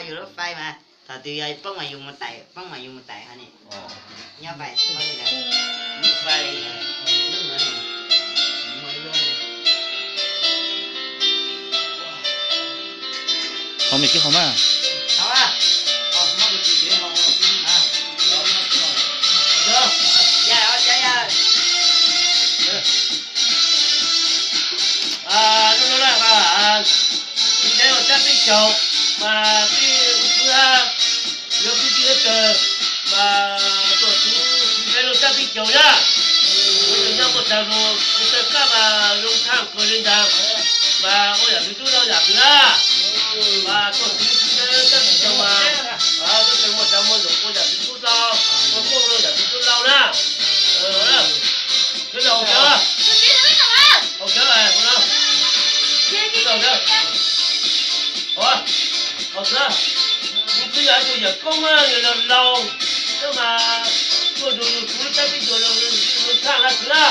Yus lub fai mas thaum twg yog poob mas yus mus tawm, poob mas yus mus tawm ho ni. Nyob fai. Ho me sib ho mas. Lub no na, tsis ntev los sab peb caug, mas peb ua txwv hab, yog peb txwv tawg, mas tuaj txwv tsis ntev los sab peb caug na. Ua tus nyob muaj tsav zoo, ua tawg kab mas zoo tshaj kawg li ntag, mas ua yam twg tub lauj yam twg na. Mas tuaj txwv tsis ntev sab peb caug mas, tuaj txwv muaj tsav muaj zoo ua yam twg tub lauj, ua koob los yam twg tub lauj na. Sawv daws haus cawv, haus cawv, haus cawv. Haus cawv, kuv twb yog ib tug yawm koob yawg laus laus, tab mas tuaj nrug yus txwv sab peb caug zoo tshaj na kwv na.